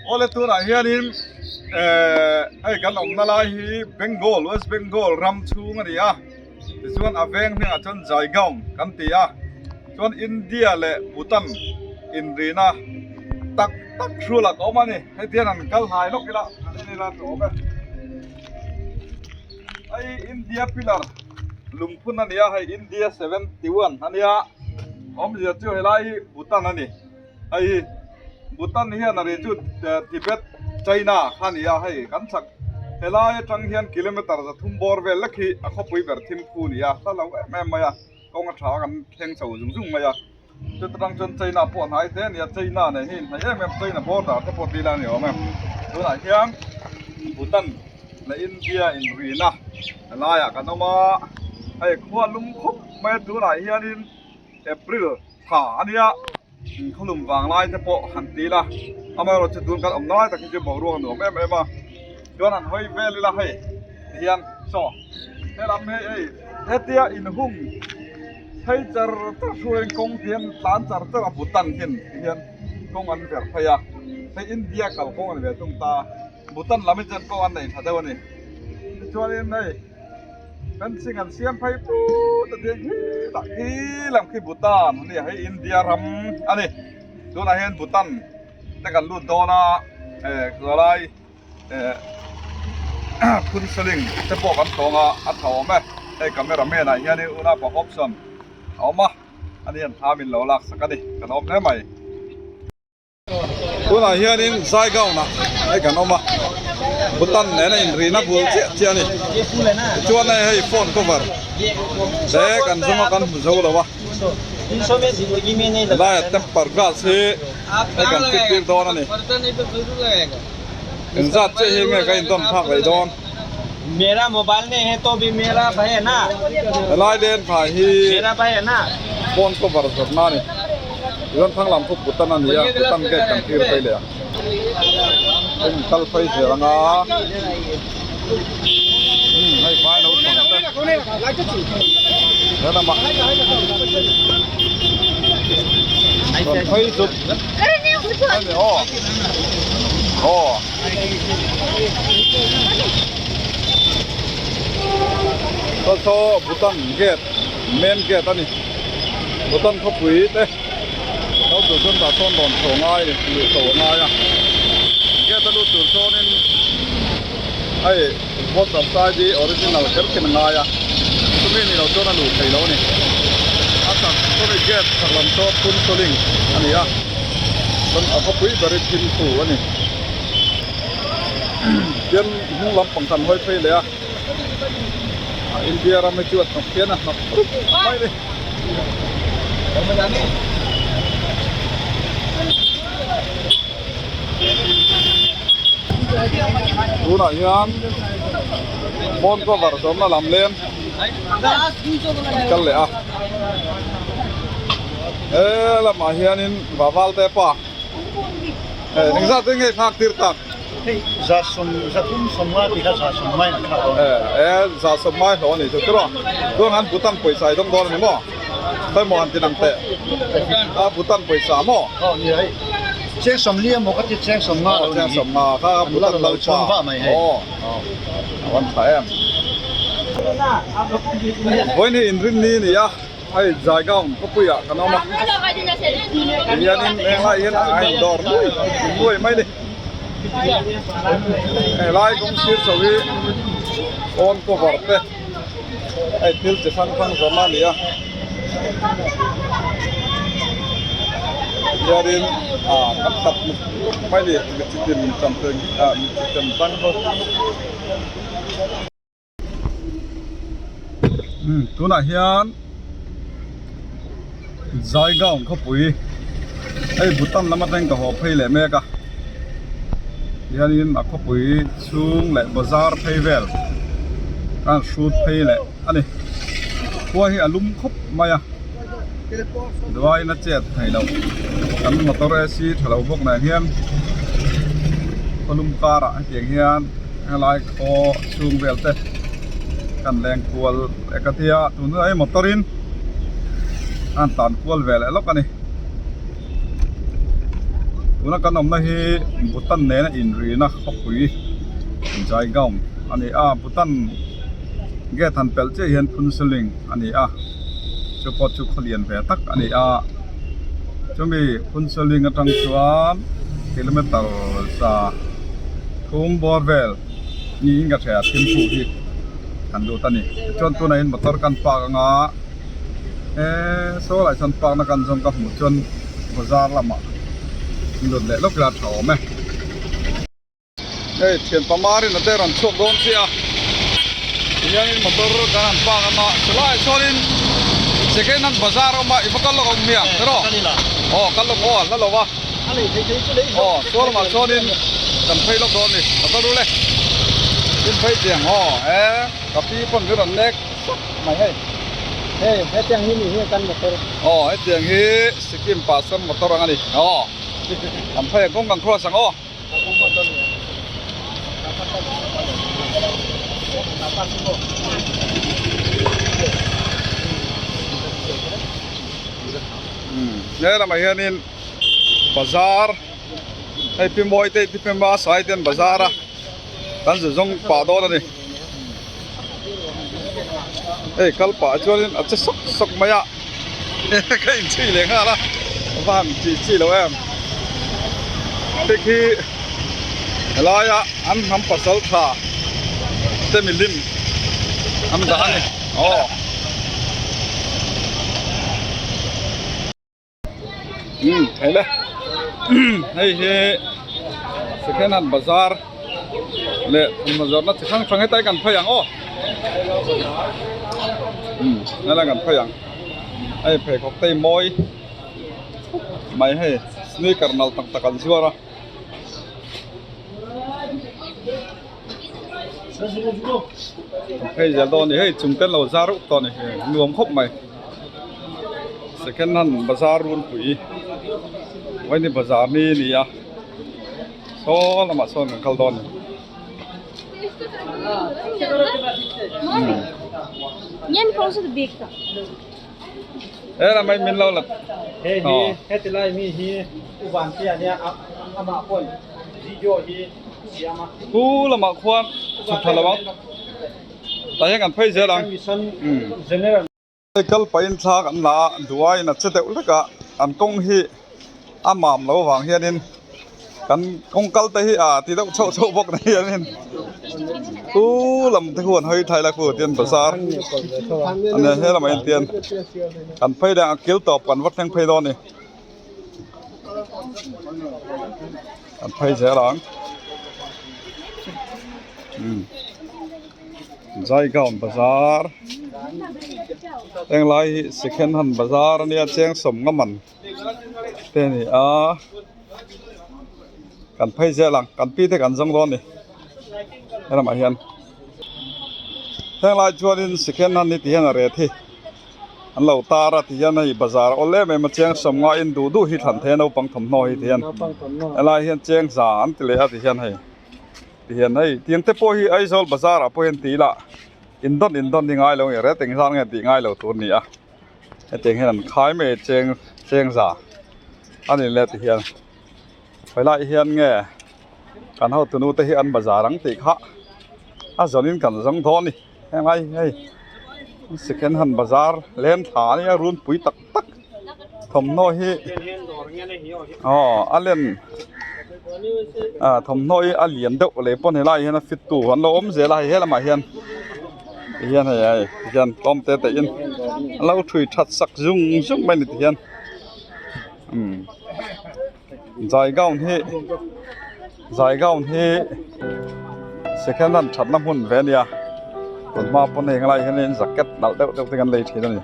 Awle tunah hianin ehh hei kan awmna lai hi Bengal West Bengal ram chhung a ni a tichuan a veng hnengah chuan Jaigaon kan ti a chuan India leh Bhutan inrina tak tak hrulah ka awm a ni heti hian an kal hnai lawk ila an en ila a awm e hei India pillar lungphun a ni a hei India 71 a nia awmzia chu helai hi Bhutan a ni. Hei Bhutan hian a ri chu Tibet China kha a ni a, hei kan chhak helai atang hian kilometer 300 bawr vel lek hi a khawpui ber Thimphu a ni a, hla lo em em mai a, kawng a tha a kan thleng chho zung zung mai a, chuta tang chuan China pawh a hnai hle a ni a, China nen hi inhnaih em em China border te pawh tih lai a ni awm em, tunah hian Bhutan leh India inrina helaiah kan awm a, hei khua lum khawp mai a tunah hianin April thla a nia. Khawlum vang lai te pawh han ti ila amaherawh chu tun kan awmna lai tak hi chu boruak a nuam em em a chuan han hawi vel ila hei tihian saw helam hei hei hetia inhung phei char char hruaiin kawng tihian tlan char char a Bhutan hian tihian kawng an verh phei a hei India kalkawng a ni ve thung ta Bhutan lam hi chuan kawng an nei tha deuh a ni tichuanin hei. Fencing an siam phei put a ding khi tah khi lam khi Bhutan a ni a hei India ram a ni tunah hian Bhutan te kan lut dawn a eh chualai eh Phunsaling te pawh kan tawng a a tha awm e hei camera man ah hianin unaupa Hobson a awm a ani hian thla min lo laksak a ni kan awm hle mai. Tunah hianin Zaigaon-ah hei kan awm a, Bhutan nena inrihna bul chiah chiah a ni. Tichuan hei hei phone cover te kan zawng a kan hmu zo lo a, helaiah temper glass hi hei kan fit tir dawn a ni. Engzat chiah hi nge ka indawn phak leh dawn? Helai lenphai hi phone cover zawrhna a ni. Tichuan thlang lam khu Bhutan a ni a, Bhutan gate kan thlir phei leh a. Heng kal phei zel anga umm hei vai naupang te he lamah rawn phei zut a ni aw aw. Saw saw Bhutan gate main gate a ni Bhutan khawpui te lo tur chuan tah sawn rawn chho ngai a ni luh chho a ngai a gate a lut tur chuanin hei voter ID original kher khin a ngai a chumi ni lo chuan a luh theih lo a ni a chak chumi gate chhak lam saw Phunchawling a ni a chuan a khawpui ber hi Thimphu a ni. Tian hnung lampang kan hawi phei leh a India ram hi chu a hnawk hian a hnawk rup mai a ni. Tunah hian phone cover zawmna lam lem an kal leh a he lamah hianin Vavalte pa. Eng zat nge thlak tir tak? Hei za sawm za thum sawm nga tih kha za sawm ngai an thlak dawn. E za sawm ngai hlawh a ni chu tiraw. Chuan an Bhutan pawisa i dawng dawn a ni maw? Khawi maw han ti nang teh? A Bhutan pawisa maw? Aw ni hei cheng sawm li emaw ka ti cheng sawm nga lo ni. Cheng sawm nga kha Bhutan lalpa. Aw a van tha em. Vawiin hi inrinni a ni a. Hei Jaigaon khawpuiah kan awm a, tihianin henglai hian a indawr nuai nuai mai a ni. Helai kawng sir chho hi phone cover te hei thil chi hrang hrang zawrhna a ni a, tihianin ah kan khat mai a ni mi chitin ah mi chitin tan ho. Tunah hian Jaigaon khawpui hei Bhutan lam atangin ka haw phei leh mek a tihianin a khawpui chhung leh bazar phei vel a han hrut phei leh a ni khua hi a lum khawp mai a duaiin a chet theih loh kan motor AC tha lo bawk nen hian khawlum karah hetiang hian helai khaw chhung vel te kan leng kual e ka tia tun hunah hian motor in a han tlan kual ve leh lawk a ni. Tuna kan awmna hi Bhutan nena inrina khawpui Jaigaon a ni a, Bhutan gate han pelh chiah hian Phunsiling a ni a, chu pawh chu khaw lian ve tak a ni a, chumi Phunsiling atang chuan kilometer za thum bawr vel niin ka hria Thimphu hi kan lut a ni tichuan tunah hian motor kan park anga. Eee saw lai chuan park na kan zawng ka hmuh chuan bazar lamah lut leh lawk ila tha awm e. Hei thian pamarin a te rawn chhuak dawn chiah a tihianin motor kan han park anga chulaiah chuanin second hand bazar a awm a i va kal lawk ang hmiang tiraw aw kal lawk aw a hla lo a aw saw lamah chuanin kan phei lawk dawn a ni ka kal rul e tin phei tiang aw e ka pi pawn min rawn nek. Sawp mai hei. Hei hetiang hi ni hi kan motor. Aw hetiang hi Sikkim Pastor motor ang a ni. Aw kan phei ang kawng kan cross ang aw. He lamah hianin bazar hei pi mawi te pi pema sai te an bazar a. Kan zu zawng pah dawn a ni. Hei kal pah chuanin a che sawk sawk mai a ka inchhui leh nghal a va han tih chi lo em. Hei khi helaia an hnam pasal tha te milim an dah a ni aw. Umm thei le hei hi second hand bazar leh thawmhnaw zawrhna chi hrang hrang hetlai kan phei ang aw umm helai kan phei ang hei pheikhawk te hi mawi mai hei sneaker nalh tak tak an zuar a. Hei zel dawn a ni hei chung te an lo zar reuh tawh a ni nuam khawp mai second hand bazar runpui vaini bazar ni a ni a saw lamah sawn kan kal dawn a ni. He lamah hi min lo la Hei hi heti lai mi hi u Vantia nia amah pawn video hi siam a. Pu lamah khuan chhuk tha lo ang tah hian kan phei zel ang. Hei kal pahin thla kan la a duaiin a che deuh hlek a an kawng hi a mam lo vang hianin kan kawng kal te hi a ti deuh chhoh chhoh bawk na hianin pu lam te khuan hawi thlai la khu tian bazar a nia he lamah hian tian kan phei leh ang a kil tawp kan va thleng phei dawn a ni kan phei zel ang umm Jaigaon bazar henglai hi second hand bazar a nia cheng sawmnga man. Te a ni a kan phei zel ang kan pi te kan zawng dawn a ni helamah hian henglai chuanin second hand hi ti hian a ret hi an lo tar a ti hian hei bazar a awl em em a chiang sawmnga in duh duh hi thlan thei a naupang thawmhnaw hi ti hian helai hian cheng za an ti leh a ti hian hei ti hian hei tiang te pawh hi Aizawl bazar ah pawh hian ti ila indawn indawn hi ngai lo nge ret engzat nge tih ngai lo tur a ni a. Hetiang hian an khai mai a cheng cheng za a ni le ti hian helaiah hian nge kan hotu nu te hi an bazar ang tih kha a zawnin kan zawng dawn a ni henglai hi hei second hand bazar lem thla a nia runpui tak tak thawmhnaw hi aw a len ah thawmhnaw hi a lian deuh leh pawn helaiah hian a fit tu an lo awm zel a hei helamah hian. Ti hian hei hei ti hian tlawm te te in an lo thui that sak zung zung mai a ni ti hian umm Jaigaon hi Jaigaon hi second hand that na hmun ve a nia tun hma pawn heng lai hian in jacket nalh deuh deuh te kan lei thin a ni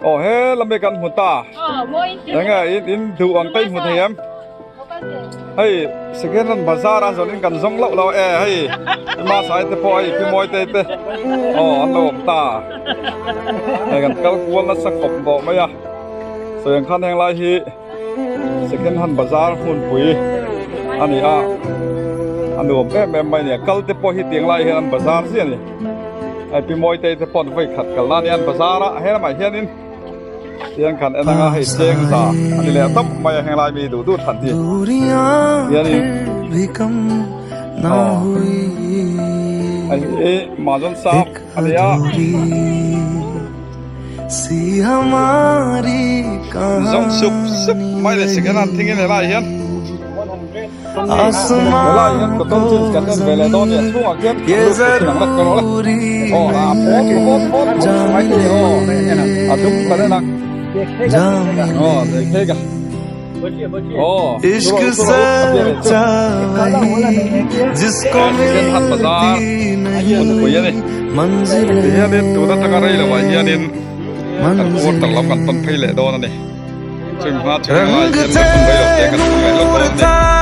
aw he lam hi kan hmu ta eng nge in in duh ang te in hmu thei em. Hei second hand bazar a zawnin kan zawng loh lo e hei ema sai te pawh hei pi mawi te te aw an lo awm ta hei kan kal kual nasa khawp tawh mai a sawi ang khan heng lai hi second hand bazar hmunpui a ni a a nuam em em mai a ni a kal te pawh hi tiang lai hian an bazar ziah a ni hei pi mawi te te pawh an vawi khat kal na a nia an bazar a helamah hianin. Tiang khan en anga hei cheng za a ni leh tawp mai a henglai mi duh duh than hi hianin aw hei hi mahzawn sap a ni a. Zawng sup sup mai leh second hand thing in helai hian helai hian cotton jeans kan en ve leh dawn a ni a chhungah khian kan lut thei thin ang lek ka rawh le aw a phawt phawt phawt phawt mai thei aw a dum kan en ang aw thei ka aw second hand bazar hmunpui a ni tihianin tun atanga rei lovah hianin kan quarter lam kan pan phei leh dawn a ni. Chumi hma chu helai hian hun rei lo te kan hmang leh lawk dawn a ni.